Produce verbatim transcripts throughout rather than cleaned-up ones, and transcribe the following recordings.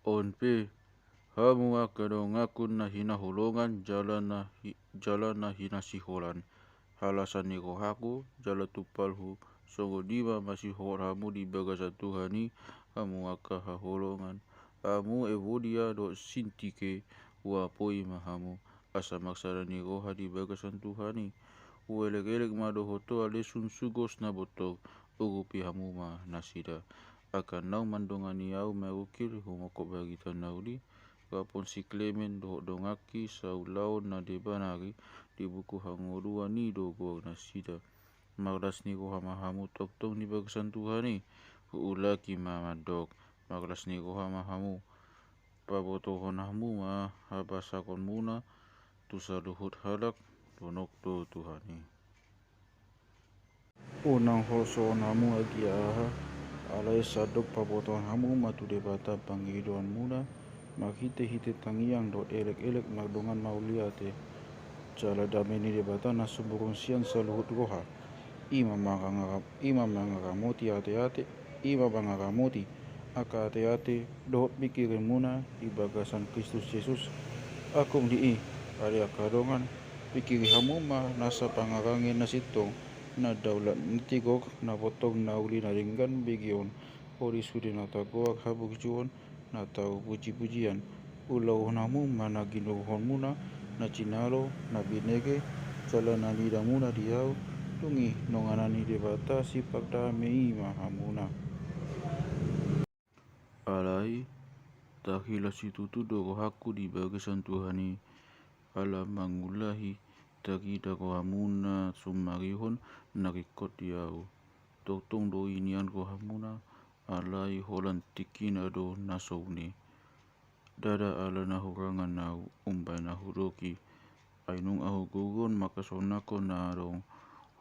On pe, hamu angka donganku na hinaholongan jala na hi-, jala na hinasiholan, halasan ni rohangku jala tumpalhu, songon i ma masihol hamu di bagasan Tuhan i, hamu angka haholongan. Hamu Ewodia dohot Sintike, huapoi ma hamu, asa marsada ni roha di bagasan Tuhan i. Huelekelek ma dohot ho ale sungsugo na bontong, urupi hamu ma nasida. Angka naung mandongani ahu mangukir humongkop barita na uli, rap dohot si Klemen dohot donganki saulaon na deba nari, di buku hangoluan i do goar nasida. Marlas ni roha ma hamu tongtong di bagasan Tuhan i. Huulaki ma mandok, marlas ni roha ma hamu. Pabotohon hamu ma hapasahatonmuna tu saluhut halak, donok do Tuhan i. Unang holsohon hamu agia aha, alai sandok pabotohon hamu ma tu Debata pangidoanmuna, marhitehite tangiang dohot elekelek mardongan mauliate. Jala dame ni Debata na sumurung sian saluhut roha, i ma mangara-, i ma mangaramoti ateate, i ma mangaramoti angka ateate dohot pingkiranmuna di bagasan Kristus Jesus. Angkup ni i, ale angka dongan, pingkiri hamu ma nasa pangarangen na sintong, na daulat, na tigor, na bontong, na uli, na denggan, begeon, holi sude na targoar, haburjuon, na tarpujipujian. Ulaon hamu ma na ginuruhonmuna, na jinalo, na binege, jala na nidamuna di ahu, dung i nunga na ni Debata sipardame i ma hamuna. Alai, tahilas situtu do rohangku di bagasan Tuhan i, ala mangulahi tarida rohamuna sumarihon na ringkot di ahu. Tongtong do i nian rohamuna, alai holan tingkina do na so une. Ndada ala na hurangan ahu umbahen na hudok i, ai nunga ahu gogo mangkasonangkon na adong.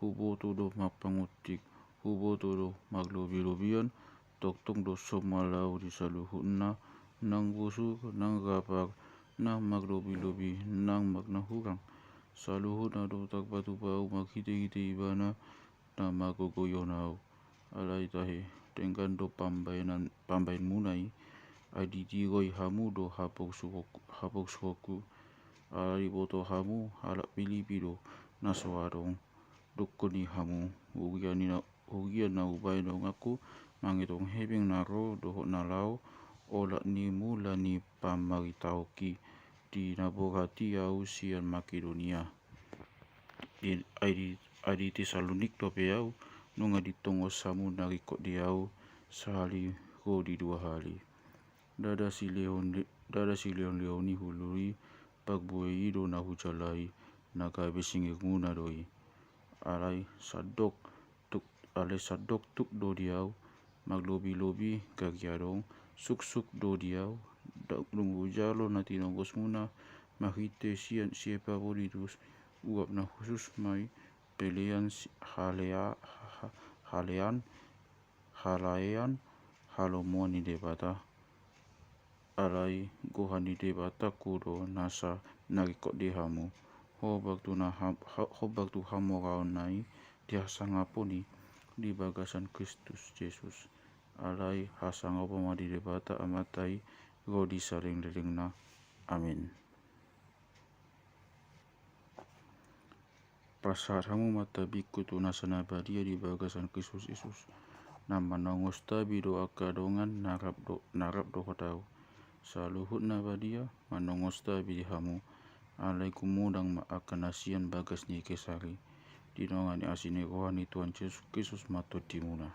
Huboto do marpanguntik, huboto do marlobilobian, tongtong do somal ahu di saluhutna, nang bosur, nang rapar, nang marlobilobi, nang mar-, na hurang. Saluhutna do tarpatupa ahu marhitehite Ibana, na margogoion ahu. Alai tahe, denggan do pambahenan, pambahenmuna i, ai ditigoi hamu do haporsu-, haporsuonku. Alai diboto hamu halak Pilipi do na so adong. Dungkon i hamu, huria ni na-, huria na hubahen donganku, mangetong hepeng na ro dohot na laho, olat ni mula ni pamaritaonki, di na borhat i ahu sian Makedonia. Di, ai di, ai di Tesalonik dope ahu, nunga ditongos hamu na ringkot di ahu, sahali ro di dua hali. Ndada silehon, ndada silehonlehon ni hulu i, parbue i do na hujalo i, na gabe singirmuna do i. Alai sandok tuk, alai sandok tuk do di ahu, marlobilobi gari adong, suksuk do di ahu, da-, dung hujalo na tinongosmuna, marhite sian si Epaproditusi, uap na hushus ma i, pelean si-, halea-, ha-, ha-, halean, halaean, halomoan ni Debata. Alai gohan ni Debatangku do nasa na ringkot di hamu, hombar tu na ham-, ha-, hombar tu hamoraonna i, di hasangapon i, di bagasan Kristus Jesus. Alai hasangapon ma di Debata Amanta i, ro di salelenglelengna. Amin. Pasahat hamu ma tabingku tu nasa na badia di bagasan Kristus Jesus, na manongos tabi do angka dongan na rap do-, na rap dohot ahu. Saluhut na badia manongos tabi di hamu, alai gumodang ma angka na sian bagas ni Kesare, di nonga ni asi ni roha ni Tuhan Jesus Kristus ma tondimuna.